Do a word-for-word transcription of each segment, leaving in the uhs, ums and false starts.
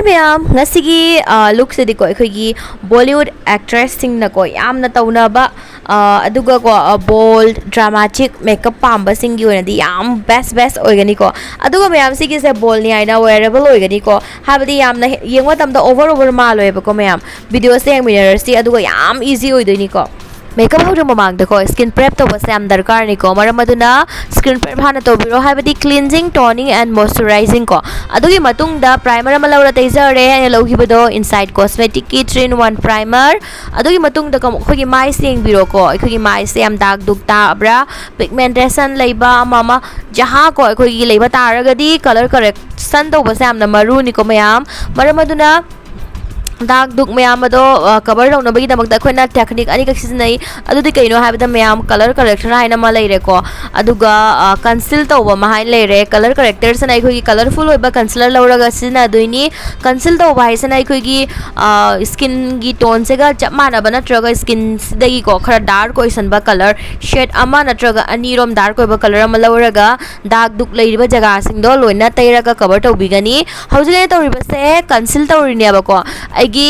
ꯃꯌꯥꯝ, ꯉꯁꯤꯒꯤ ꯂꯨꯛꯁꯤꯗꯤꯀꯣ ꯑꯩꯈꯣꯏꯒꯤ ꯕꯣꯂꯤꯋꯨꯗ ꯑꯦꯛꯇ꯭ꯔꯦꯁꯁꯤꯡꯅꯀꯣ ꯌꯥꯝꯅ ꯇꯧꯅꯕ, ꯑꯗꯨꯒꯀꯣ ꯕꯣꯜ ꯗ꯭ꯔꯃꯥꯇꯤꯛ ꯃꯦꯀꯞ ꯄꯥꯝꯕꯁꯤꯡꯒꯤ ꯑꯣꯏꯅꯗꯤ ꯌꯥꯝ ꯕꯦꯁ ꯕꯦꯁ ꯑꯣꯏꯒꯅꯤꯀꯣ꯫ ꯑꯗꯨꯒ ꯃꯌꯥꯝ, ꯁꯤꯒꯤꯁꯦ ꯕꯣꯜꯅꯤ ꯍꯥꯏꯅ ꯋꯦꯌꯔꯦꯕꯜ ꯑꯣꯏꯒꯅꯤꯀꯣ, ꯍꯥꯏꯕꯗꯤ ꯌꯥꯝꯅ ꯍꯦ- ꯌꯦꯡꯕ ꯃꯇꯝꯗ ꯑꯣꯚꯔ ꯑꯣꯚꯔ ꯃꯥꯜꯂꯣꯏꯕꯀꯣ ꯃꯌꯥꯝ꯫ ꯚꯤꯗꯤꯑꯣꯁꯦ ꯌꯦꯡꯃꯤꯟꯅꯔꯁꯤ, ꯑꯗꯨꯒ ꯌꯥꯝ ꯏꯖꯤ ꯑꯣꯏꯗꯣꯏꯅꯤꯀꯣ꯫ ꯃꯦꯀꯞ ꯍꯧꯗ꯭ꯔꯤ ꯃꯃꯥꯡꯗꯀꯣ ꯁ꯭ꯀꯤꯟ ꯄ꯭ꯔꯦꯞ ꯇꯧꯕꯁꯦ ꯌꯥꯝ ꯗꯔꯀꯥꯔꯅꯤꯀꯣ, ꯃꯔꯝ ꯑꯗꯨꯅ ꯁ꯭ꯀꯤꯟ ꯄ꯭ꯔꯦꯞ ꯍꯥꯟꯅ ꯇꯧꯕꯤꯔꯣ, ꯍꯥꯏꯕꯗꯤ cleansing, toning and moisturizing ꯀꯣ꯫ ꯑꯗꯨꯒꯤ ꯃꯇꯨꯡꯗ ꯄ꯭ꯔꯥꯏꯃꯔ ꯑꯃ ꯂꯧꯔ ꯇꯩꯖꯔꯦ, ꯑꯩꯅ ꯂꯧꯈꯤꯕꯗꯣ ꯏꯟꯁꯥꯏꯠ ꯀꯣꯁꯃꯦꯇꯤꯛꯀꯤ ꯊ꯭ꯔꯤ ꯏꯟ ꯋꯥꯟ ꯄ꯭ꯔꯥꯏꯃꯔ꯫ ꯑꯗꯨꯒꯤ ꯃꯇꯨꯡꯗ ꯀꯃ- ꯑꯩꯈꯣꯏꯒꯤ ꯃꯥꯏ ꯁꯦꯡꯕꯤꯔꯣꯀꯣ꯫ ꯑꯩꯈꯣꯏꯒꯤ ꯃꯥꯏꯁꯦ ꯌꯥꯝ ꯗꯥꯛ ꯗꯨꯛ ꯇꯥꯕ꯭ꯔꯥ, ꯄꯤꯒꯃꯦꯟꯇꯦꯁꯟ ꯂꯩꯕ ꯑꯃ ꯑꯃ ꯖꯍꯥ ꯀꯣ ꯑꯩꯈꯣꯏꯒꯤ ꯂꯩꯕ ꯇꯥꯔꯒꯗꯤ ꯀꯂꯔ ꯀꯔꯦꯛꯁꯟ ꯇꯧꯕꯁꯦ ꯌꯥꯝꯅ ꯃꯔꯨꯅꯤꯀꯣ ꯃꯌꯥꯝ꯫ ꯃꯔꯝ ꯑꯗꯨꯅ ꯗꯥꯛ ꯗꯨꯛ ꯃꯌꯥꯝ ꯑꯗꯣ ꯀꯕꯔ ꯇꯧꯅꯕꯒꯤꯗꯃꯛꯇ ꯑꯩꯈꯣꯏꯅ ꯇꯦꯛꯅꯤꯛ ꯑꯅꯤꯈꯛ ꯁꯤꯖꯤꯟꯅꯩ꯫ ꯑꯗꯨꯗꯤ ꯀꯩꯅꯣ ꯍꯥꯏꯕꯗ ꯃꯌꯥꯝ, ꯀꯂꯔ ꯀꯔꯦꯛꯇꯔ ꯍꯥꯏꯅ ꯑꯃ ꯂꯩꯔꯦꯀꯣ, ꯑꯗꯨꯒ ꯀꯟꯁꯤꯜ ꯇꯧꯕ ꯑꯃ ꯍꯥꯏꯅ ꯂꯩꯔꯦ꯫ ꯀꯂꯔ ꯀꯔꯦꯛꯇꯔꯁꯤꯅ ꯑꯩꯈꯣꯏꯒꯤ ꯀꯂꯔꯐꯨꯜ ꯑꯣꯏꯕ ꯀꯟꯁꯤꯂꯔ ꯂꯧꯔꯒ ꯁꯤꯖꯤꯟꯅꯗꯣꯏꯅꯤ꯫ ꯀꯟꯁꯤꯜ ꯇꯧꯕ ꯍꯥꯏꯁꯤꯅ ꯑꯩꯈꯣꯏꯒꯤ ꯁ꯭ꯀꯤꯟꯒꯤ ꯇꯣꯟꯁꯤꯒ ꯆꯞ ꯃꯥꯟꯅꯕ ꯅꯠꯇ꯭ꯔꯒ ꯁ꯭ꯀꯤꯟꯁꯤꯗꯒꯤꯀꯣ ꯈꯔ ꯗꯥꯔꯛ ꯑꯣꯏꯁꯟꯕ ꯀꯂꯔ ꯁꯦꯠ ꯑꯃ ꯅꯠꯇ꯭ꯔꯒ ꯑꯅꯤꯔꯣꯝ ꯗꯥꯔꯛ ꯑꯣꯏꯕ ꯀꯂꯔ ꯑꯃ ꯂꯧꯔꯒ ꯗꯥꯛ ꯗꯨꯛ ꯂꯩꯔꯤꯕ ꯖꯒꯥꯁꯤꯡꯗꯣ ꯂꯣꯏꯅ ꯇꯩꯔꯒ ꯀꯕꯔ ꯇꯧꯕꯤꯒꯅꯤ꯫ ꯍꯧꯖꯤꯛ ꯑꯩꯅ ꯇꯧꯔꯤꯕꯁꯦ ꯀꯟꯁꯤꯜ ꯇꯧꯔꯤꯅꯦꯕꯀꯣ꯫ ꯑꯩꯒꯤ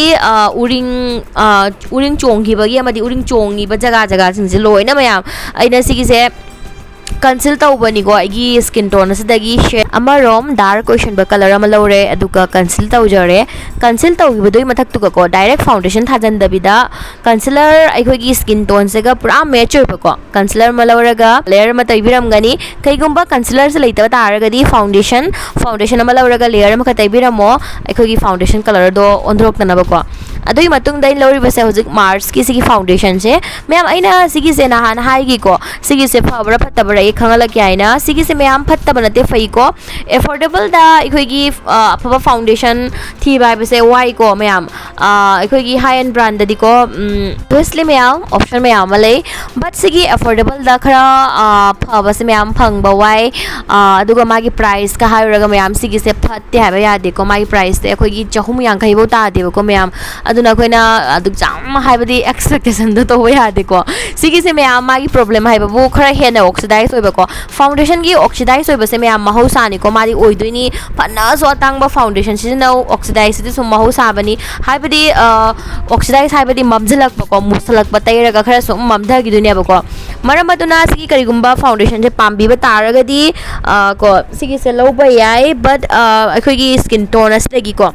ꯎꯔꯤꯡ ꯎꯔꯤꯡ ꯆꯣꯡꯈꯤꯕꯒꯤ ꯑꯃꯗꯤ ꯎꯔꯤꯡ ꯆꯣꯡꯉꯤꯕ ꯖꯒꯥ ꯖꯒꯥꯁꯤꯡꯁꯦ ꯂꯣꯏꯅ ꯃꯌꯥꯝ ꯑꯩꯅ ꯁꯤꯒꯤꯁꯦ ꯀꯟꯁꯤꯜ ꯇꯧꯕꯅꯤꯀꯣ꯫ ꯑꯩꯒꯤ ꯁ꯭ꯀꯤꯟ ꯇꯣꯟ ꯑꯁꯤꯗꯒꯤ ꯁꯦꯠ ꯑꯃꯔꯣꯝ ꯗꯥꯔꯛ ꯑꯣꯏꯁꯟꯕ ꯀꯂꯔ ꯑꯃ ꯂꯧꯔꯦ, ꯑꯗꯨꯒ ꯀꯟꯁꯤꯜ ꯇꯧꯖꯔꯦ꯫ ꯀꯟꯁꯤꯜ ꯇꯧꯈꯤꯕꯗꯨꯒꯤ ꯃꯊꯛꯇꯨꯒꯀꯣ ꯗꯥꯏꯔꯦꯛ ꯐꯥꯎꯟꯗꯦꯁꯟ ꯊꯥꯖꯟꯗꯕꯤꯗ ꯀꯟꯁꯤꯂꯔ ꯑꯩꯈꯣꯏꯒꯤ ꯁ꯭ꯀꯤꯟ ꯇꯣꯟꯁꯤꯒ ꯄꯨꯔꯥ ꯃꯦꯠꯆ ꯑꯣꯏꯕꯀꯣ ꯀꯟꯁꯤꯂꯔ ꯑꯃ ꯂꯧꯔꯒ ꯂꯦꯌꯔ ꯑꯃ ꯇꯩꯕꯤꯔꯝꯒꯅꯤ꯫ ꯀꯩꯒꯨꯝꯕ ꯀꯟꯁꯤꯂꯔꯁꯦ ꯂꯩꯇꯕ ꯇꯥꯔꯒꯗꯤ ꯐꯥꯎꯟꯗꯦꯁꯟ ꯐꯥꯎꯟꯗꯦꯁꯟ ꯑꯃ ꯂꯧꯔꯒ ꯂꯦꯌꯔ ꯑꯃꯈꯛ ꯇꯩꯕꯤꯔꯝꯃꯣ, ꯑꯩꯈꯣꯏꯒꯤ ꯐꯥꯎꯟꯗꯦꯁꯟ ꯀꯂꯔꯗꯣ ꯑꯣꯟꯊꯣꯔꯛꯇꯅꯕꯀꯣ꯫ ꯑꯗꯨꯒꯤ ꯃꯇꯨꯡꯗ ꯑꯩꯅ ꯂꯧꯔꯤꯕꯁꯦ ꯍꯧꯖꯤꯛ ꯃꯥꯔꯁꯀꯤ ꯁꯤꯒꯤ ꯐꯥꯎꯟꯗꯦꯁꯟꯁꯦ꯫ ꯃꯌꯥꯝ, ꯑꯩꯅ ꯁꯤꯒꯤꯁꯦ ꯅꯍꯥꯟ ꯍꯥꯏꯈꯤꯀꯣ, ꯁꯤꯒꯤꯁꯦ ꯐꯕ꯭ꯔꯥ ꯐꯠꯇꯕ꯭ꯔꯥ ꯑꯩ ꯈꯪꯍꯜꯂꯛꯀꯦ ꯍꯥꯏꯅ꯫ ꯁꯤꯒꯤꯁꯦ ꯃꯌꯥꯝ ꯐꯠꯇꯕ ꯅꯠꯇꯦ, ꯐꯩꯀꯣ꯫ ꯑꯦꯐꯣꯔꯗꯦꯕꯜꯗ ꯑꯩꯈꯣꯏꯒꯤ ꯑꯐꯕ ꯐꯥꯎꯟꯗꯦꯁꯟ ꯊꯤꯕ ꯍꯥꯏꯕꯁꯦ ꯋꯥꯏꯀꯣ ꯃꯌꯥꯝ꯫ ꯑꯩꯈꯣꯏꯒꯤ ꯍꯥꯏ ꯑꯦꯟ ꯕ꯭ꯔꯥꯟꯗꯗꯤꯀꯣ ꯑꯣꯕꯤꯌꯁꯂꯤ ꯃꯌꯥꯝ ꯑꯣꯞꯁꯟ ꯃꯌꯥꯝ ꯑꯃ ꯂꯩ, ꯕꯠ ꯁꯤꯒꯤ ꯑꯦꯐꯣꯔꯗꯦꯕꯜꯗ ꯈꯔ ꯐꯕꯁꯦ ꯃꯌꯥꯝ ꯐꯪꯕ ꯋꯥꯏ꯫ ꯑꯗꯨꯒ ꯃꯥꯒꯤ ꯄ꯭ꯔꯥꯏꯁꯀ ꯍꯥꯏꯔꯨꯔꯒ ꯃꯌꯥꯝ, ꯁꯤꯒꯤꯁꯦ ꯐꯠꯇꯦ ꯍꯥꯏꯕ ꯌꯥꯗꯦꯀꯣ꯫ ꯃꯥꯒꯤ ꯄ꯭ꯔꯥꯏꯁꯁꯦ ꯑꯩꯈꯣꯏꯒꯤ ꯆꯍꯨꯝ ꯌꯥꯡꯈꯩꯐꯧ ꯇꯥꯗꯦꯕꯀꯣ ꯃꯌꯥꯝ꯫ ꯑꯗꯨꯅ ꯑꯩꯈꯣꯏꯅ ꯑꯗꯨꯛ ꯌꯥꯝ ꯍꯥꯏꯕꯗꯤ ꯑꯦꯛꯁꯄꯦꯛꯇꯦꯁꯟꯗꯣ ꯇꯧꯕ ꯌꯥꯗꯦꯀꯣ꯫ ꯁꯤꯒꯤꯁꯦ ꯃꯌꯥꯝ ꯃꯥꯒꯤ ꯄ꯭ꯔꯣꯕ꯭ꯂꯦꯝ ꯍꯥꯏꯕꯕꯨ ꯈꯔ ꯍꯦꯟꯅ ꯑꯣꯛꯁꯤꯗꯥꯏꯁ ꯑꯣꯏꯕꯀꯣ꯫ ꯐꯥꯎꯟꯗꯦꯁꯟꯒꯤ ꯑꯣꯛꯁꯤꯗꯥꯏꯁ ꯑꯣꯏꯕꯁꯦ ꯃꯌꯥꯝ ꯃꯍꯧꯁꯥꯅꯤꯀꯣ, ꯃꯥꯗꯤ ꯑꯣꯏꯗꯣꯏꯅꯤ꯫ ꯐꯅꯁꯨ ꯑꯇꯥꯡꯕ ꯐꯥꯎꯟꯗꯦꯁꯟ ꯁꯤꯖꯤꯟꯅꯧ, ꯑꯣꯛꯁꯤꯗꯥꯏꯁ ꯁꯤꯗꯤ ꯁꯨꯝ ꯃꯍꯧꯁꯥꯕꯅꯤ꯫ ꯍꯥꯏꯕꯗꯤ ꯑꯣꯛꯁꯤꯗꯥꯏꯁ ꯍꯥꯏꯕꯗꯤ ꯃꯝꯁꯤꯜꯂꯛꯄꯀꯣ, ꯃꯨꯁꯜꯂꯛꯄ, ꯇꯩꯔꯒ ꯈꯔ ꯁꯨꯝ ꯃꯝꯊꯈꯤꯗꯣꯏꯅꯦꯕꯀꯣ꯫ ꯃꯔꯝ ꯑꯗꯨꯅ ꯁꯤꯒꯤ ꯀꯔꯤꯒꯨꯝꯕ ꯐꯥꯎꯟꯗꯦꯁꯟꯁꯦ ꯄꯥꯝꯕꯤꯕ ꯇꯥꯔꯒꯗꯤ ꯑ, ꯀꯣ, ꯁꯤꯒꯤꯁꯦ ꯂꯧꯕ ꯌꯥꯏ꯫ ꯕꯠ ꯑꯩꯈꯣꯏꯒꯤ ꯁ꯭ꯀꯤꯟ ꯇꯣꯟ ꯑꯁꯤꯗꯒꯤꯀꯣ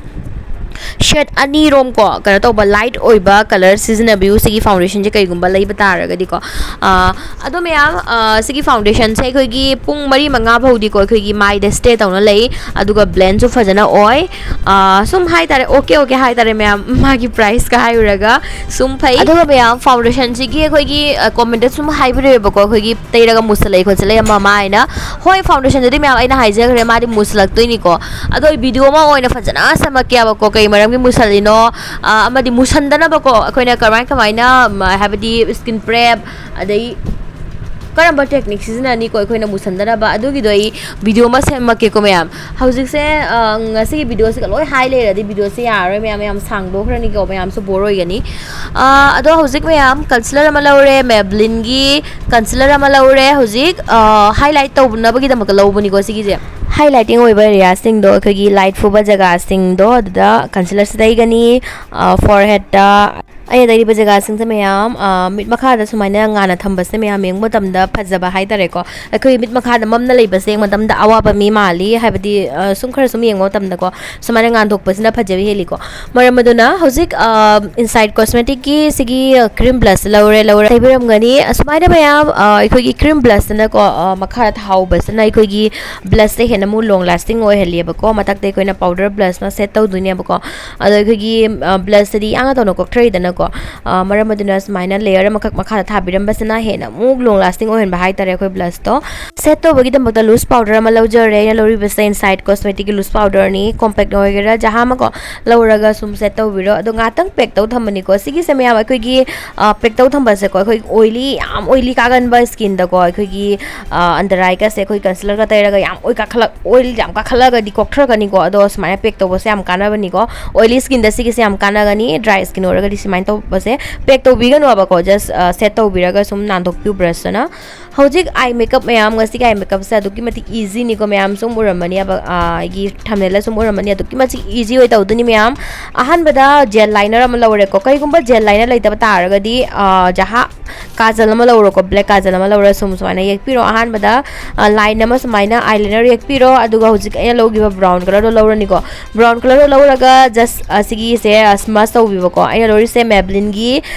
ꯁꯦꯠ ꯑꯅꯤꯔꯣꯝ ꯀꯣ, ꯀꯩꯅꯣ ꯇꯧꯕ, ꯂꯥꯏꯠ ꯑꯣꯏꯕ ꯀꯂꯔ ꯁꯤꯖꯤꯟꯅꯕꯤꯌꯨ ꯁꯤꯒꯤ ꯐꯥꯎꯟꯗꯦꯁꯟꯁꯦ ꯀꯩꯒꯨꯝꯕ ꯂꯩꯕ ꯇꯥꯔꯒꯗꯤꯀꯣ꯫ ꯑ, ꯑꯗꯣ ꯃꯌꯥꯝ, ꯑ, ꯁꯤꯒꯤ ꯐꯥꯎꯟꯗꯦꯁꯟꯁꯦ ꯑꯩꯈꯣꯏꯒꯤ ꯄꯨꯡ ꯃꯔꯤ ꯃꯉꯥ ꯐꯥꯎꯗꯤꯀꯣ ꯑꯩꯈꯣꯏꯒꯤ ꯃꯥꯏꯗ ꯁ꯭ꯇꯦ ꯇꯧꯅ ꯂꯩ, ꯑꯗꯨꯒ ꯕ꯭ꯂꯦꯟꯁꯨ ꯐꯖꯅ ꯑꯣꯏ꯫ ꯑ, ꯁꯨꯝ ꯍꯥꯏꯇꯥꯔꯦ, ꯑꯣꯀꯦ ꯑꯣꯀꯦ ꯍꯥꯏꯇꯥꯔꯦ ꯃꯌꯥꯝ, ꯃꯥꯒꯤ ꯄ꯭ꯔꯥꯏꯁꯀ ꯍꯥꯏꯔꯨꯔꯒ ꯁꯨꯝ ꯐꯩ꯫ ꯑꯗꯨꯒ ꯃꯌꯥꯝ, ꯐꯥꯎꯟꯗꯦꯁꯟꯁꯤꯒꯤ ꯑꯩꯈꯣꯏꯒꯤ, ꯑ, ꯀꯣꯃꯦꯟꯗ ꯁꯨꯝ ꯍꯥꯏꯕꯤꯔꯛꯑꯦꯕꯀꯣ, ꯑꯩꯈꯣꯏꯒꯤ ꯇꯩꯔꯒ ꯃꯨꯁꯜꯂꯛꯑꯦ ꯈꯣꯠꯆꯜꯂꯛꯑꯦ ꯑꯃ ꯑꯃ ꯍꯥꯏꯅ꯫ ꯍꯣꯏ, ꯐꯥꯎꯟꯗꯦꯁꯟꯗꯨꯗꯤ ꯃꯌꯥꯝ ꯑꯩꯅ ꯍꯥꯏꯖꯈ꯭ꯔꯦ, ꯃꯥꯗꯤ ꯃꯨꯁꯜꯂꯛꯇꯣꯏꯅꯤꯀꯣ꯫ ꯑꯗꯣ ꯑꯩ ꯚꯤꯗꯤꯑꯣ ꯑꯃ ꯑꯣꯏꯅ ꯐꯖꯅ ꯁꯦꯝꯃꯛꯀꯦꯕꯀꯣ, ꯀꯩ ꯃꯔꯝꯒꯤ ꯃꯨꯁꯜꯂꯤꯅꯣ, ꯑ, ꯑꯃꯗꯤ ꯃꯨꯁꯟꯗꯅꯕꯀꯣ ꯑꯩꯈꯣꯏꯅ ꯀꯃꯥꯏ ꯀꯃꯥꯏꯅ, ꯃ, ꯍꯥꯏꯕꯗꯤ ꯁ꯭ꯀꯤꯟ ꯄ꯭ꯔꯦꯞ, ꯑꯗꯩ ꯀꯔꯝꯕ ꯇꯦꯛꯅꯤꯛ ꯁꯤꯖꯤꯟꯅꯅꯤꯀꯣ ꯑꯩꯈꯣꯏꯅ ꯃꯨꯁꯟꯗꯅꯕ, ꯑꯗꯨꯒꯤꯗꯣ ꯑꯩ ꯚꯤꯗꯤꯑꯣ ꯑꯃ ꯁꯦꯝꯃꯛꯀꯦꯀꯣ ꯃꯌꯥꯝ꯫ ꯍꯧꯖꯤꯛꯁꯦ, ꯑ, ꯉꯁꯤꯒꯤ ꯚꯤꯗꯤꯑꯣꯁꯤꯒ ꯂꯣꯏ ꯍꯥꯏ ꯂꯩꯔꯗꯤ ꯚꯤꯗꯤꯑꯣꯁꯦ ꯌꯥꯔꯔꯣꯏ ꯃꯌꯥꯝ, ꯌꯥꯝ ꯁꯥꯡꯗꯣꯛꯈ꯭ꯔꯅꯤꯀꯣ, ꯃꯌꯥꯝꯁꯨ ꯕꯣꯔ ꯑꯣꯏꯒꯅꯤ꯫ ꯑ, ꯑꯗꯣ ꯍꯧꯖꯤꯛ ꯃꯌꯥꯝ ꯀꯟꯁꯤꯂꯔ ꯑꯃ ꯂꯧꯔꯦ, ꯃꯦꯕ꯭ꯂꯤꯟꯒꯤ ꯀꯟꯁꯤꯂꯔ ꯑꯃ ꯂꯧꯔꯦ꯫ ꯍꯧꯖꯤꯛ, ꯑ, ꯍꯥꯏꯂꯥꯏꯠ ꯇꯧꯅꯕꯒꯤꯗꯃꯛꯇ ꯂꯧꯕꯅꯤꯀꯣ ꯁꯤꯒꯤꯁꯦ꯫ ꯍꯥꯏꯂꯥꯏꯇꯤꯡ ꯑꯣꯏꯕ ꯑꯦꯔꯤꯌꯥꯁꯤꯡꯗꯣ ꯑꯩꯈꯣꯏꯒꯤ ꯂꯥꯏꯠ ꯐꯨꯕ ꯖꯒꯥꯁꯤꯡꯗꯣ ꯑꯗꯨꯗ ꯀꯟꯁꯤꯂꯔꯁꯦ ꯇꯩꯒꯅꯤ꯫ ꯑ, ꯐꯣꯔꯍꯦꯠꯇ ꯑꯩꯅ ꯇꯩꯔꯤꯕ ꯖꯒꯥꯁꯤꯡꯁꯦ ꯃꯌꯥꯝ, ꯑ, ꯃꯤꯠ ꯃꯈꯥꯗ ꯁꯨꯃꯥꯏꯅ ꯉꯥꯟꯅ ꯊꯝꯕꯁꯦ ꯃꯌꯥꯝ ꯌꯦꯡꯕ ꯃꯇꯝꯗ ꯐꯖꯕ ꯍꯥꯏꯇꯥꯔꯦꯀꯣ꯫ ꯑꯩꯈꯣꯏ ꯃꯤꯠ ꯃꯈꯥꯗ ꯃꯝꯅ ꯂꯩꯕꯁꯦ ꯌꯦꯡꯕ ꯃꯇꯝꯗ ꯑꯋꯥꯕ ꯃꯤ ꯃꯥꯜꯂꯤ, ꯍꯥꯏꯕꯗꯤ, ꯑ, ꯁꯨꯝ ꯈꯔ ꯁꯨꯝ ꯌꯦꯡꯕ ꯃꯇꯝꯗꯀꯣ ꯁꯨꯃꯥꯏꯅ ꯉꯥꯟꯊꯣꯛꯄꯁꯤꯅ ꯐꯖꯕ ꯍꯦꯜꯂꯤꯀꯣ꯫ ꯃꯔꯝ ꯑꯗꯨꯅ ꯍꯧꯖꯤꯛ, ꯑ, ꯏꯟꯁꯥꯏꯠ ꯀꯣꯁꯃꯦꯇꯤꯛꯀꯤ ꯁꯤꯒꯤ ꯀ꯭ꯔꯤꯝ ꯕ꯭ꯂꯁ ꯂꯧꯔꯦ, ꯂꯧꯔꯦ ꯇꯩꯕꯤꯔꯝꯒꯅꯤ꯫ ꯑꯁꯨꯃꯥꯏꯅ ꯃꯌꯥꯝ, ꯑ, ꯑꯩꯈꯣꯏꯒꯤ ꯀ꯭ꯔꯤꯝ ꯕ꯭ꯂꯁꯁꯤꯅꯀꯣ, ꯑ, ꯃꯈꯥꯗ ꯊꯥꯍꯧꯕꯁꯤꯅ ꯑꯩꯈꯣꯏꯒꯤ ꯕ꯭ꯂꯁꯁꯦ ꯍꯦꯟꯅ ꯑꯃꯨꯛ ꯂꯣꯡ ꯂꯥꯁꯇꯤꯡ ꯑꯣꯏꯍꯜꯂꯤꯕꯀꯣ꯫ ꯃꯊꯛꯇ ꯑꯩꯈꯣꯏꯅ ꯄꯥꯎꯗꯔ ꯕ꯭ꯂꯁꯅ ꯁꯦꯠ ꯇꯧꯗꯣꯏꯅꯦꯕꯀꯣ꯫ ꯑꯗꯣ ꯑꯩꯈꯣꯏꯒꯤ, ꯑ, ꯕ꯭ꯂꯁꯇꯗꯤ ꯌꯥꯡꯅ ꯇꯧꯅ ꯀꯣꯛꯊꯔꯛꯏꯗꯅꯀꯣ꯫ ꯑ, ꯃꯔꯝ ꯑꯗꯨꯅ ꯁꯨꯃꯥꯏꯅ ꯂꯦꯌꯔ ꯑꯃꯈꯛ ꯃꯈꯥꯗ ꯊꯥꯕꯤꯔꯝꯕꯁꯤꯅ ꯍꯦꯟꯅ ꯑꯃꯨꯛ ꯂꯣꯡ ꯂꯥꯁꯇꯤꯡ ꯑꯣꯏꯍꯟꯕ ꯍꯥꯏꯇꯥꯔꯦ ꯑꯩꯈꯣꯏ ꯕ꯭ꯂꯁꯇꯣ꯫ ꯁꯦꯠ ꯇꯧꯕꯒꯤꯗꯃꯛꯇ ꯂꯨꯁ ꯄꯥꯎꯗꯔ ꯑꯃ ꯂꯧꯖꯔꯦ꯫ ꯑꯩꯅ ꯂꯧꯔꯤꯕꯁꯦ ꯏꯟꯁꯥꯏꯠ ꯀꯣꯁꯃꯦꯇꯤꯛꯀꯤ ꯂꯨꯁ ꯄꯥꯎꯗꯔꯅꯤ, ꯀꯣꯝꯄꯦꯛ ꯑꯣꯏꯒꯦꯔꯥ ꯖꯍꯥ ꯑꯃꯀꯣ ꯂꯧꯔꯒ ꯁꯨꯝ ꯁꯦꯠ ꯇꯧꯕꯤꯔꯣ꯫ ꯑꯗꯣ ꯉꯥꯛꯇꯪ ꯄꯦꯛ ꯇꯧ ꯊꯝꯕꯅꯤꯀꯣ꯫ ꯁꯤꯒꯤꯁꯦ ꯃꯌꯥꯝ ꯑꯩꯈꯣꯏꯒꯤ, ꯑ, ꯄꯦꯛ ꯇꯧ ꯊꯝꯕꯁꯦꯀꯣ, ꯑꯩꯈꯣꯏ ꯑꯣꯏꯂꯤ, ꯌꯥꯝ ꯑꯣꯏꯂꯤ ꯀꯥꯒꯟꯕ ꯁ꯭ꯀꯤꯟꯗꯀꯣ, ꯑꯩꯈꯣꯏꯒꯤ, ꯑ, ꯑꯟꯗꯔ ꯑꯥꯏꯒꯁꯦ ꯑꯩꯈꯣꯏ ꯀꯟꯁꯤꯂꯔꯒ ꯇꯩꯔꯒ ꯌꯥꯝ ꯑꯣꯏ ꯀꯥꯈꯠꯂꯛ-, ꯑꯣꯏꯜ ꯌꯥꯝ ꯀꯥꯈꯠꯂꯒꯗꯤ ꯀꯣꯛꯊꯔꯛꯀꯅꯤꯀꯣ꯫ ꯑꯗꯣ ꯁꯨꯃꯥꯏꯅ ꯄꯦꯛ ꯇꯧꯕꯁꯦ ꯌꯥꯝ ꯀꯥꯟꯅꯕꯅꯤꯀꯣ꯫ ꯑꯣꯏꯂꯤ ꯁ꯭ꯀꯤꯟꯗ ꯁꯤꯒꯤꯁꯦ ꯌꯥꯝ ꯀꯥꯟꯅꯒꯅꯤ꯫ ꯗ꯭ꯔꯥꯏ ꯁ꯭ꯀꯤꯟ ꯑꯣꯏꯔꯒꯗꯤ ꯁꯨꯃꯥꯏꯅ ꯇꯧꯕꯁꯦ ꯄꯦꯛ ꯇꯧꯕꯤꯒꯅꯣꯕꯀꯣ, ꯖꯁ, ꯑ, ꯁꯦꯠ ꯇꯧꯕꯤꯔꯒ ꯁꯨꯝ ꯅꯥꯟꯊꯣꯛꯄꯤꯌꯨ ꯕ꯭ꯔꯁꯇꯨꯅ꯫ ꯍꯧꯖꯤꯛ ꯑꯥꯏ ꯃꯦꯀꯞ ꯃꯌꯥꯝ, ꯉꯁꯤꯒꯤ ꯑꯥꯏ ꯃꯦꯀꯞꯁꯦ ꯑꯗꯨꯛꯀꯤ ꯃꯇꯤꯛ ꯏꯖꯤꯅꯤꯀꯣ ꯃꯌꯥꯝ, ꯁꯨꯝ ꯎꯔꯝꯃꯅꯤ, ꯑꯕ-, ꯑꯥ, ꯑꯩꯒꯤ ꯊꯝꯅꯦꯜꯗ ꯁꯨꯝ ꯎꯔꯝꯃꯅꯤ, ꯑꯗꯨꯛꯀꯤ ꯃꯇꯤꯛ ꯏꯖꯤ ꯑꯣꯏ ꯇꯧꯗꯣꯏꯅꯤ ꯃꯌꯥꯝ꯫ ꯑꯍꯥꯟꯕꯗ ꯖꯦꯜ ꯂꯥꯏꯅꯔ ꯑꯃ ꯂꯧꯔꯦꯀꯣ꯫ ꯀꯩꯒꯨꯝꯕ ꯖꯦꯜ ꯂꯥꯏꯅꯔ ꯂꯩꯇꯕ ꯇꯥꯔꯒꯗꯤ, ꯑꯥ, ꯖꯍꯥ ꯀꯥꯖꯜ ꯑꯃ ꯂꯧꯔꯣꯀꯣ, ꯕ꯭ꯂꯦꯛ ꯀꯥꯖꯜ ꯑꯃ ꯂꯧꯔ ꯁꯨꯝ ꯁꯨꯃꯥꯏꯅ ꯌꯦꯛꯄꯤꯔꯣ꯫ ꯑꯍꯥꯟꯕꯗ, ꯑꯥ, ꯂꯥꯏꯟ ꯑꯃ ꯁꯨꯃꯥꯏꯅ ꯑꯥꯏ ꯂꯥꯏꯅꯔ ꯌꯦꯛꯄꯤꯔꯣ, ꯑꯗꯨꯒ ꯍꯧꯖꯤꯛ ꯑꯩꯅ ꯂꯧꯈꯤꯕ ꯕ꯭ꯔꯥꯎꯟ ꯀꯂꯔꯗꯣ ꯂꯧꯔꯅꯤꯀꯣ꯫ ꯕ꯭ꯔꯥꯎꯟ ꯀꯂꯔꯗꯣ ꯂꯧꯔꯒ ꯖꯁ, ꯑꯥ, ꯁꯤꯒꯤꯁꯦ, ꯑꯥ, ꯁ꯭ꯃꯁ ꯇꯧꯕꯤꯕꯀꯣ꯫ ꯑꯩꯅ ꯂꯧꯔꯤꯁꯦ ꯃꯦꯕ꯭ꯂꯤꯟꯒꯤ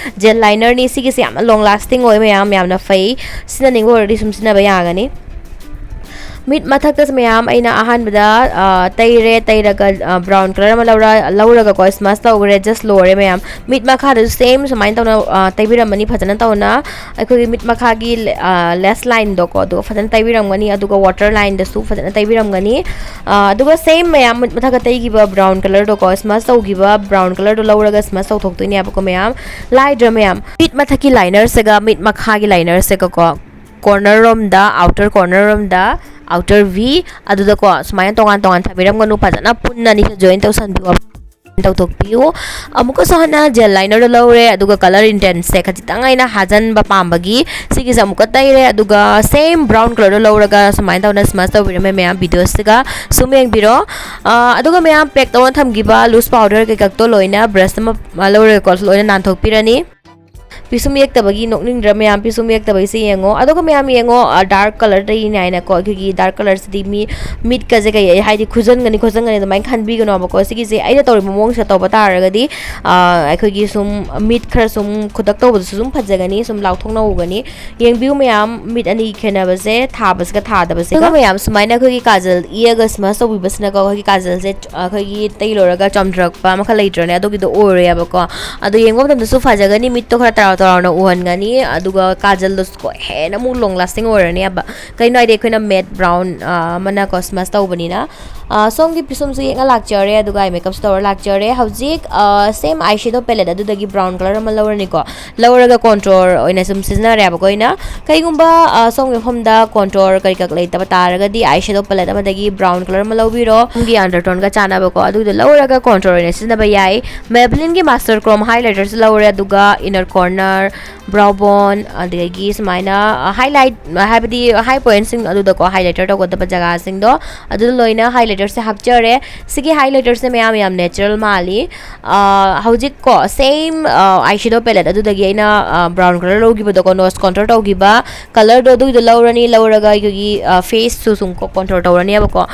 ꯖꯦꯜ ꯂꯥꯏꯅꯔꯅꯤ꯫ ꯁꯤꯒꯤꯁꯦ ꯌꯥꯝꯅ ꯂꯣꯡ ꯂꯥꯁꯇꯤꯡ ꯑꯣꯏ ꯃꯌꯥꯝ, ꯌꯥꯝꯅ ꯐꯩ꯫ ꯁꯤꯖꯤꯟꯅꯅꯤꯡꯕ ꯑꯣꯏꯔꯗꯤ ꯁꯨꯝ ꯁꯤꯖꯤꯟꯅꯕ ꯌꯥꯒꯅꯤ꯫ ꯃꯤꯠ ꯃꯊꯛꯇꯁꯨ ꯃꯌꯥꯝ ꯑꯩꯅ ꯑꯍꯥꯟꯕꯗ, ꯑ, ꯇꯩꯔꯦ, ꯇꯩꯔꯒ, ꯑ, ꯕ꯭ꯔꯥꯎꯟ ꯀꯂꯔ ꯑꯃ ꯂꯧꯔ-, ꯂꯧꯔꯒꯀꯣ, ꯁ꯭ꯃꯁ ꯇꯧꯈ꯭ꯔꯦ, ꯖꯁ ꯂꯣꯏꯔꯦ ꯃꯌꯥꯝ꯫ ꯃꯤꯠ ꯃꯈꯥꯗꯁꯨ ꯁꯦꯝ ꯁꯨꯃꯥꯏꯅ ꯇꯧꯅ, ꯑ, ꯇꯩꯕꯤꯔꯝꯃꯅꯤ ꯐꯖꯅ ꯇꯧꯅ꯫ ꯑꯩꯈꯣꯏꯒꯤ ꯃꯤꯠ ꯃꯈꯥꯒꯤ ꯂꯦ-, ꯑ, ꯂꯦꯁ ꯂꯥꯏꯟꯗꯣꯀꯣ, ꯑꯗꯨꯒ ꯐꯖꯅ ꯇꯩꯕꯤꯔꯝꯒꯅꯤ, ꯑꯗꯨꯒ ꯋꯥꯇꯔ ꯂꯥꯏꯟꯗꯁꯨ ꯐꯖꯅ ꯇꯩꯕꯤꯔꯝꯒꯅꯤ꯫ ꯑ, ꯑꯗꯨꯒ ꯁꯦꯝ ꯃꯌꯥꯝ ꯃꯤꯠ ꯃꯊꯛꯇ ꯇꯩꯈꯤꯕ ꯕ꯭ꯔꯥꯎꯟ ꯀꯂꯔꯗꯣꯀꯣ, ꯁ꯭ꯃꯁ ꯇꯧꯈꯤꯕ ꯕ꯭ꯔꯥꯎꯟ ꯀꯂꯔꯗꯣ ꯂꯧꯔꯒ ꯁ꯭ꯃꯁ ꯇꯧꯊꯣꯛꯇꯣꯏꯅꯦꯕꯀꯣ ꯃꯌꯥꯝ꯫ ꯂꯥꯏꯗ꯭ꯔꯥ ꯃꯌꯥꯝ? ꯃꯤꯠ ꯃꯊꯛꯀꯤ ꯂꯥꯏꯅꯔꯁꯤꯒ ꯃꯤꯠ ꯃꯈꯥꯒꯤ ꯂꯥꯏꯅꯔꯁꯤꯒꯀꯣ, ꯀꯣꯔꯅꯔ ꯔꯣꯝꯗ, ꯑꯥꯎꯇꯔ ꯀꯣꯔꯅꯔ ꯔꯣꯝꯗ, ꯑꯥꯎꯇꯔ ꯚꯤ, ꯑꯗꯨꯗꯀꯣ ꯁꯨꯃꯥꯏꯅ ꯇꯣꯉꯥꯟ ꯇꯣꯉꯥꯟ ꯊꯝꯕꯤꯔꯝꯒꯅꯨ, ꯐꯖꯅ ꯄꯨꯟꯅ ꯑꯅꯤꯁꯦ ꯖꯣꯏꯟ ꯇꯧꯁꯟꯕꯤꯌꯣ, ꯇꯧꯊꯣꯛꯄꯤꯌꯨ꯫ ꯑꯃꯨꯛꯀꯁꯨ ꯍꯟꯅ ꯖꯦꯜ ꯂꯥꯏꯅꯔꯗꯣ ꯂꯧꯔꯦ, ꯑꯗꯨꯒ ꯀꯂꯔ ꯏꯟꯇꯦꯟꯁꯁꯦ ꯈꯖꯤꯛꯇꯪ ꯑꯩꯅ ꯍꯥꯖꯟꯕ ꯄꯥꯝꯕꯒꯤ ꯁꯤꯒꯤꯁꯦ ꯑꯃꯨꯛꯀ ꯇꯩꯔꯦ, ꯑꯗꯨꯒ ꯁꯦꯝ ꯕ꯭ꯔꯥꯎꯟ ꯀꯂꯔꯗꯣ ꯂꯧꯔꯒ ꯁꯨꯃꯥꯏꯅ ꯇꯧꯅ ꯁ꯭ꯃꯁ ꯇꯧꯕꯤꯔꯝꯃꯦ ꯃꯌꯥꯝ, ꯚꯤꯗꯤꯑꯣꯁꯤꯒ ꯁꯨꯝ ꯌꯦꯡꯕꯤꯔꯣ꯫ ꯑ, ꯑꯗꯨꯒ ꯃꯌꯥꯝ ꯄꯦꯛ ꯇꯧꯅ ꯊꯝꯈꯤꯕ ꯂꯨꯁ ꯄꯥꯎꯗꯔ ꯀꯩꯀꯛꯇꯣ ꯂꯣꯏꯅ ꯕ꯭ꯔꯁ ꯑꯃ ꯂꯧꯔꯒꯀꯣ ꯂꯣꯏꯅ ꯅꯥꯟꯊꯣꯛꯄꯤꯔꯅꯤ꯫ ꯄꯤꯁꯨꯝ ꯌꯦꯛꯇꯕꯒꯤ ꯅꯣꯛꯅꯤꯡꯗ꯭ꯔꯥ ꯃꯌꯥꯝ? ꯄꯤꯁꯨꯝ ꯌꯦꯛꯇꯕꯒꯤꯁꯦ ꯌꯦꯡꯉꯣ꯫ ꯑꯗꯨꯒ ꯃꯌꯥꯝ ꯌꯦꯡꯉꯣ, ꯑ, ꯗꯥꯔꯛ ꯀꯂꯔ ꯇꯩꯔꯤꯅꯦ ꯍꯥꯏꯅꯀꯣ, ꯑꯩꯈꯣꯏꯒꯤ ꯗꯥꯔꯛ ꯀꯂꯔꯁꯤꯗꯤ ꯃꯤ ꯃꯤꯠꯀꯁꯦ ꯀꯩ ꯍꯥꯏꯗꯤ ꯈꯨꯖꯟꯒꯅꯤ ꯈꯣꯠꯆꯟꯒꯅꯤ ꯑꯗꯨꯃꯥꯏꯅ ꯈꯟꯕꯤꯒꯅꯣꯕꯀꯣ꯫ ꯁꯤꯒꯤꯁꯦ ꯑꯩꯅ ꯇꯧꯔꯤꯕ ꯃꯑꯣꯡꯁꯤꯗ ꯇꯧꯕ ꯇꯥꯔꯒꯗꯤ, ꯑ, ꯑꯩꯈꯣꯏꯒꯤ ꯁꯨꯝ ꯃꯤꯠ ꯈꯔ ꯁꯨꯝ ꯈꯨꯗꯛ ꯇꯧꯕꯗꯁꯨ ꯁꯨꯝ ꯐꯖꯒꯅꯤ, ꯁꯨꯝ ꯂꯥꯎꯊꯣꯛꯅ ꯎꯒꯅꯤ꯫ ꯌꯦꯡꯕꯤꯌꯨ ꯃꯌꯥꯝ, ꯃꯤꯠ ꯑꯅꯤꯒꯤ ꯈꯦꯠꯅꯕꯁꯦ, ꯊꯥꯕꯁꯤꯒ ꯊꯥꯗꯕꯁꯤꯒ꯫ ꯑꯗꯨꯒ ꯃꯌꯥꯝ ꯁꯨꯃꯥꯏꯅ ꯑꯩꯈꯣꯏꯒꯤ ꯀꯥꯖꯜ ꯌꯦꯛꯑꯒ ꯁ꯭ꯃꯁ ꯇꯧꯕꯤꯕꯁꯤꯅꯀꯣ, ꯑꯩꯈꯣꯏꯒꯤ ꯀꯥꯖꯜꯁꯦ ꯑꯩꯈꯣꯏꯒꯤ ꯇꯩ ꯂꯣꯏꯔꯒ ꯆꯝꯊꯔꯛꯄ ꯃꯈꯜ ꯂꯩꯇ꯭ꯔꯅꯦ, ꯑꯗꯨꯒꯤꯗꯣ ꯑꯣꯏꯔꯣꯏꯕꯀꯣ꯫ ꯑꯗꯣ ꯌꯦꯡꯕ ꯃꯇꯝꯗꯁꯨ ꯐꯖꯒꯅꯤ, ꯃꯤꯠꯇꯣ ꯈꯔ ꯇꯔꯥꯎ ꯇꯔꯥꯎꯅ ꯎꯍꯟꯒꯅꯤ, ꯑꯗꯨꯒ ꯀꯥꯖꯜꯗꯨꯁꯨꯀꯣ ꯍꯦꯟꯅ ꯑꯃꯨꯛ ꯂꯣꯡ ꯂꯥꯁꯇꯤꯡ ꯑꯣꯏꯔꯅꯦꯕ꯫ ꯀꯩꯅꯣ ꯍꯥꯏꯗꯤ ꯑꯩꯈꯣꯏꯅ ꯃꯦꯠ ꯕ꯭ꯔꯥꯎꯟ, ꯑ, ꯑꯃꯅ ꯀꯣ ꯁ꯭ꯃꯁ ꯇꯧꯕꯅꯤꯅ꯫ ꯑ, ꯁꯣꯝꯒꯤ ꯄꯤꯁꯨꯝꯁꯨ ꯌꯦꯛꯅ ꯂꯥꯛꯆꯔꯦ, ꯑꯗꯨꯒ ꯑꯩ ꯃꯦꯀꯞꯁꯨ ꯇꯧꯔ ꯂꯥꯛꯆꯔꯦ꯫ ꯍꯧꯖꯤꯛ, ꯑ, same eyeshadow palette ꯑꯗꯨꯗꯒꯤ brown colour ꯑꯃ ꯂꯧꯔꯅꯤꯀꯣ꯫ ꯂꯧꯔꯒ contour ꯑꯣꯏꯅ ꯁꯨꯝ ꯁꯤꯖꯤꯟꯅꯔꯦꯕꯀꯣ ꯑꯩꯅ꯫ ꯀꯩꯒꯨꯝꯕ, ꯑ, ꯁꯣꯝꯒꯤ ꯃꯐꯝꯗ contour ꯀꯔꯤ ꯀꯔꯤ ꯂꯩꯇꯕ ꯇꯥꯔꯒꯗꯤ, eyeshadow palette ꯑꯃꯗꯒꯤ brown colour ꯑꯃ ꯂꯧꯕꯤꯔꯣ, ꯁꯣꯝꯒꯤ undertoneꯒ ꯆꯥꯟꯅꯕꯀꯣ, ꯑꯗꯨꯒꯤꯗꯣ ꯂꯧꯔꯒ contour ꯑꯣꯏꯅ ꯁꯤꯖꯤꯟꯅꯕ ꯌꯥꯏ꯫ Maybellineꯒꯤ Master Chrome highlighterꯁꯨ ꯂꯧꯔꯦ, ꯑꯗꯨꯒ inner corner, brow bone, ꯑꯗꯒꯤ ꯁꯨꯃꯥꯏꯅ, ꯑ, highlight, ꯍꯥꯏꯕꯗꯤ high pointsꯁꯤꯡ ꯑꯗꯨꯗꯀꯣ, highlighter ꯇꯧꯒꯗꯕ ꯖꯒꯥꯁꯤꯡꯗꯣ, ꯑꯗꯨꯗ ꯂꯣꯏꯅ highlighterꯁꯦ ꯍꯥꯞꯆꯔꯦ꯫ ꯁꯤꯒꯤ highlighterꯁꯦ ꯃꯌꯥꯝ ꯌꯥꯝ natural ꯃꯥꯜꯂꯤ꯫ ꯑ, ꯍꯧꯖꯤꯛꯀꯣ, same, ꯑ, eyeshadow palette ꯑꯗꯨꯗꯒꯤ ꯑꯩꯅ, ꯑ, brown colour ꯂꯧꯈꯤꯕꯗꯣꯀꯣ, nose contour ꯇꯧꯈꯤꯕ colourꯗꯣ, ꯑꯗꯨꯒꯤꯗꯣ ꯂꯧꯔꯅꯤ꯫ ꯂꯧꯔꯒ ꯑꯩꯈꯣꯏꯒꯤ, ꯑ, faceꯁꯨ ꯁꯨꯝ ꯀꯣ-, contour ꯇꯧꯔꯅꯦꯕꯀꯣ꯫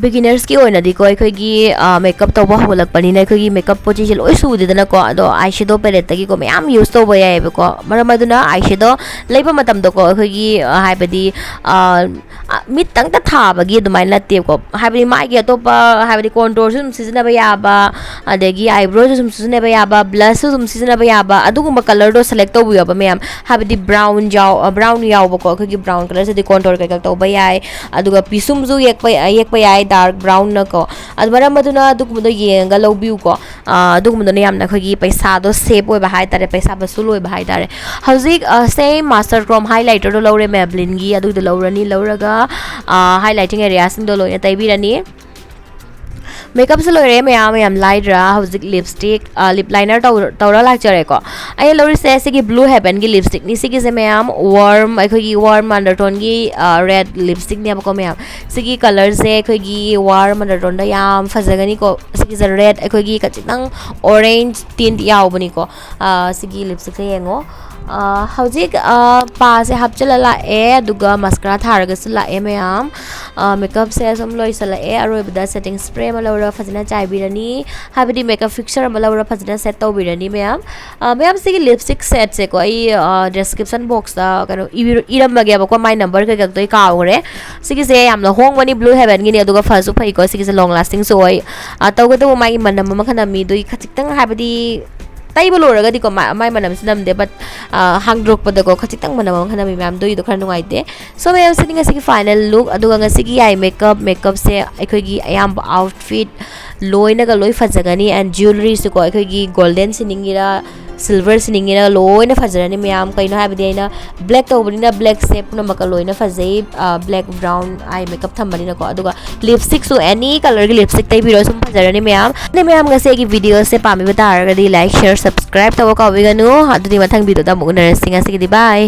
Beginnersꯀꯤ ꯑꯣꯏꯅꯗꯤꯀꯣ, ꯑꯩꯈꯣꯏꯒꯤ, ꯑ, makeup ꯇꯧꯕ ꯍꯧꯒꯠꯂꯛꯄꯅꯤꯅ ꯑꯩꯈꯣꯏꯒꯤ makeup ꯄꯣꯠ ꯆꯩꯁꯦ ꯂꯣꯏ ꯁꯨꯗꯦꯗꯅꯀꯣ, ꯑꯗꯣ eyeshadow paletteꯇꯒꯤꯀꯣ ꯃꯌꯥꯝ use ꯇꯧꯕ ꯌꯥꯏꯑꯕꯀꯣ꯫ ꯃꯔꯝ ꯑꯗꯨꯅ eyeshadow ꯂꯩꯕ ꯃꯇꯝꯗꯀꯣ, ꯑꯩꯈꯣꯏꯒꯤ, ꯑ, ꯍꯥꯏꯕꯗꯤ, ꯑ, ꯑ, ꯃꯤꯠꯇꯪꯇ ꯊꯥꯕꯒꯤ ꯑꯗꯨꯃꯥꯏꯅ ꯅꯠꯇꯦꯕꯀꯣ, ꯍꯥꯏꯕꯗꯤ ꯃꯥꯒꯤ ꯑꯇꯣꯞꯄ, ꯍꯥꯏꯕꯗꯤ contourꯁꯨ ꯑꯗꯨꯝ ꯁꯤꯖꯤꯟꯅꯕ ꯌꯥꯕ, ꯑꯗꯒꯤ eyebrowꯁꯨ ꯑꯗꯨꯝ ꯁꯤꯖꯤꯟꯅꯕ ꯌꯥꯕ, blushꯁꯨ ꯑꯗꯨꯝ ꯁꯤꯖꯤꯟꯅꯕ ꯌꯥꯕ, ꯑꯗꯨꯒꯨꯝꯕ colourꯗꯣ select ꯇꯧꯕꯤꯌꯣꯕ ꯃꯌꯥꯝ꯫ ꯍꯥꯏꯕꯗꯤ brown ꯌꯥꯎ-, ꯑ, brown ꯌꯥꯎꯕꯀꯣ, ꯑꯩꯈꯣꯏꯒꯤ brown colourꯁꯤꯗꯤ contour ꯀꯩꯀꯥ ꯇꯧꯕ ꯌꯥꯏ, ꯑꯗꯨꯒ ꯄꯤꯁꯨꯝꯁꯨ ꯌꯦꯛꯄ, ꯌꯦꯛꯄ ꯌꯥꯏ dark brownꯅꯀꯣ꯫ ꯑꯗꯨ ꯃꯔꯝ ꯑꯗꯨꯅ ꯑꯗꯨꯒꯨꯝꯕꯗꯣ ꯌꯦꯡꯉꯒ ꯂꯧꯕꯤꯌꯨꯀꯣ꯫ ꯑ, ꯑꯗꯨꯒꯨꯝꯕꯗꯨꯅ ꯌꯥꯝꯅ ꯑꯩꯈꯣꯏꯒꯤ ꯄꯩꯁꯥꯗꯣ save ꯑꯣꯏꯕ ꯍꯥꯏꯇꯥꯔꯦ, ꯄꯩꯁꯥ ꯚꯁꯨꯜ ꯑꯣꯏꯕ ꯍꯥꯏꯇꯥꯔꯦ꯫ ꯍꯧꯖꯤꯛ, ꯑ, same Master Chrome highlighterꯗꯣ ꯂꯧꯔꯦ, Maybellineꯒꯤ, ꯑꯗꯨꯒꯤꯗꯣ ꯂꯧꯔꯅꯤ꯫ ꯂꯧꯔꯒ, ꯑ, highlighting areaꯁꯤꯡꯗꯣ ꯂꯣꯏꯅ ꯇꯩꯕꯤꯔꯅꯤ꯫ Makeupꯁꯦ ꯂꯣꯏꯔꯦ ꯃꯌꯥꯝ, ꯌꯥꯝ ꯂꯥꯏꯗ꯭ꯔꯥ? ꯍꯧꯖꯤꯛ lipstick, ꯑ, lip liner ꯇꯧ-, ꯇꯧꯔ ꯂꯥꯛꯆꯔꯦꯀꯣ꯫ ꯑꯩꯅ ꯂꯧꯔꯤꯁꯦ ꯁꯤꯒꯤ Blue Heavenꯒꯤ lipstickꯅꯤ꯫ ꯁꯤꯒꯤꯁꯦ ꯃꯌꯥꯝ warm, ꯑꯩꯈꯣꯏꯒꯤ warm undertoneꯒꯤ, ꯑ, red lipstickꯅꯦꯕꯀꯣ ꯃꯌꯥꯝ꯫ ꯁꯤꯒꯤ colourꯁꯦ ꯑꯩꯈꯣꯏꯒꯤ warm undertoneꯗ ꯌꯥꯝ ꯐꯖꯒꯅꯤꯀꯣ꯫ ꯁꯤꯒꯤꯁꯦ red, ꯑꯩꯈꯣꯏꯒꯤ ꯈꯖꯤꯛꯇꯪ orange tint ꯌꯥꯎꯕꯅꯤꯀꯣ꯫ ꯑ, ꯁꯤꯒꯤ lipstickꯁꯦ ꯌꯦꯡꯉꯣ꯫ ꯑ, ꯍꯧꯖꯤꯛ, ꯑ, ꯄꯥꯁꯦ ꯍꯥꯞꯆꯤꯜꯂ ꯂꯥꯛꯑꯦ, ꯑꯗꯨꯒ mascara ꯊꯥꯔꯒꯁꯨ ꯂꯥꯛꯑꯦ ꯃꯌꯥꯝ꯫ ꯑ, makeupꯁꯦ ꯁꯨꯝ ꯂꯣꯏꯁꯤꯜꯂꯛꯑꯦ꯫ ꯑꯔꯣꯏꯕꯗ setting spray ꯑꯃ ꯂꯧꯔꯒ ꯐꯖꯅ ꯆꯥꯏꯕꯤꯔꯅꯤ, ꯍꯥꯏꯕꯗꯤ makeup fixture ꯑꯃ ꯂꯧꯔꯒ ꯐꯖꯅ set ꯇꯧꯕꯤꯔꯅꯤ ꯃꯌꯥꯝ꯫ ꯑ, ꯃꯌꯥꯝ, ꯁꯤꯒꯤ lipstick setꯁꯦꯀꯣ, ꯑꯩ, ꯑ, description boxꯇ ꯀꯩꯅꯣ ꯏꯕꯤꯔ-, ꯏꯔꯝꯃꯒꯦꯕꯀꯣ, my number ꯀꯩꯀꯥꯗꯣ ꯑꯩ ꯀꯥꯎꯈ꯭ꯔꯦ꯫ ꯁꯤꯒꯤꯁꯦ ꯌꯥꯝꯅ ꯍꯣꯡꯕꯅꯤ, Blue Heavenꯒꯤꯅꯤ, ꯑꯗꯨꯒ ꯐꯁꯨ ꯐꯩꯀꯣ꯫ ꯁꯤꯒꯤꯁꯦ long lastingꯁꯨ ꯑꯣꯏ꯫ ꯑ, ꯇꯧꯒꯇꯕꯨ ꯃꯥꯒꯤ ꯃꯅꯝ ꯑꯃ ꯈꯟꯅ ꯃꯤꯗꯨꯒꯤ ꯈꯖꯤꯛꯇꯪ, ꯍꯥꯏꯕꯗꯤ, ꯇꯩꯕ ꯂꯣꯏꯔꯒꯗꯤꯀꯣ ꯃꯥꯏ ꯃꯅꯝꯁꯤ ꯅꯝꯗꯦ, but ꯍꯥꯡꯗꯣꯔꯛꯄꯗꯀꯣ ꯈꯖꯤꯛꯇꯪ ꯃꯅꯝ ꯑꯃ ꯅꯝꯃꯤ ꯃꯌꯥꯝ, ꯑꯗꯨꯏꯗꯣ ꯈꯔ ꯅꯨꯡꯉꯥꯏꯇꯦ꯫ So ꯃꯌꯥꯝ, ꯁꯤꯅꯤ ꯉꯁꯤꯒꯤ final look꯫ ꯑꯗꯨꯒ ꯉꯁꯤꯒꯤ eye makeup, makeupꯁꯦ ꯑꯩꯈꯣꯏꯒꯤ ꯑꯌꯥꯝꯕ outfit ꯂꯣꯏꯅꯒ ꯂꯣꯏ ꯐꯖꯒꯅꯤ꯫ And jewelleryꯁꯨꯀꯣ ꯑꯩꯈꯣꯏꯒꯤ golden ꯁꯤꯅꯤꯡꯒꯤꯔ silver ꯁꯤꯅꯤꯡꯒꯤꯔ ꯂꯣꯏꯅ ꯐꯖꯔꯅꯤ ꯃꯌꯥꯝ꯫ ꯀꯩꯅꯣ ꯍꯥꯏꯕꯗꯤ ꯑꯩꯅ black ꯇꯧꯕꯅꯤꯅ blackꯁꯦ ꯄꯨꯝꯅꯃꯛꯀ ꯂꯣꯏꯅ ꯐꯖꯩ, black brown eye makeup ꯊꯝꯕꯅꯤꯅꯀꯣ꯫ ꯑꯗꯨꯒ lipstickꯁꯨ any colourꯒꯤ lipstick ꯇꯩꯕꯤꯔꯣ, ꯁꯨꯝ ꯐꯖꯔꯅꯤ ꯃꯌꯥꯝ꯫ ꯑꯗꯩ ꯃꯌꯥꯝ, ꯉꯁꯤ ꯑꯩꯒꯤ videoꯁꯦ ꯄꯥꯝꯕꯤꯕ ꯇꯥꯔꯒꯗꯤ like, share, subscribe ꯇꯧꯕ ꯀꯥꯎꯕꯤꯒꯅꯨ꯫ ꯑꯗꯨꯗꯤ ꯃꯊꯪ videoꯗ ꯑꯃꯨꯛ ꯎꯅꯔꯁꯤ꯫ ꯉꯁꯤꯒꯤꯗꯤ bye꯫